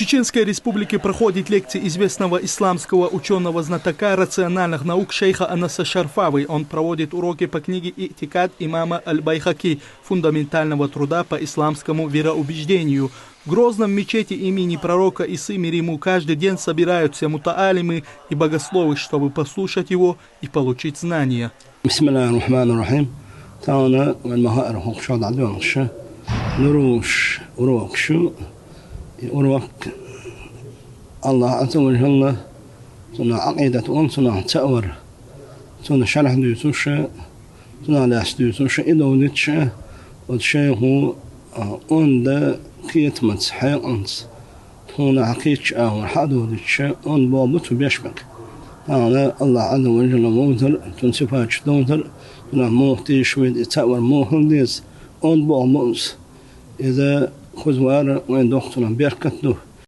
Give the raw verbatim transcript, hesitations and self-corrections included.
В Чеченской Республике проходит лекции известного исламского ученого-знатока рациональных наук шейха Анаса Шарфавы. Он проводит уроки по книге «И'тикад» имама Аль-Байхаки, фундаментального труда по исламскому вероубеждению. В Грозном в мечети имени пророка Исы, мир ему, каждый день собираются мутаалимы и богословы, чтобы послушать его и получить знания. بسم الله الرحمن الرحيم. Тагӏана вайн ма хаара хӏокху шо дӏадоьлхуш. Нуруш урок шу. И урок Аллах Азза ва Жалла цунах Ӏакъидат ван цунах цаъ вар. Цунах шархь дуьйцуш, цунах лаьцна дуьйцуш, и довдиташ, оцу шайхо онда кхетамца, хьекъалца, тхуна хьакхетча агӏор хьа а довдиташ, онда боху бу цу бешмаг. Тагӏана Аллах Азза ва Жалла вовзар, цун сифаташ довзар, цунах муха тешаш вайна и цаъ вар муха хила деза, онда боху бу иза. Иза кхуза вара вайн дохцунах беркат ду.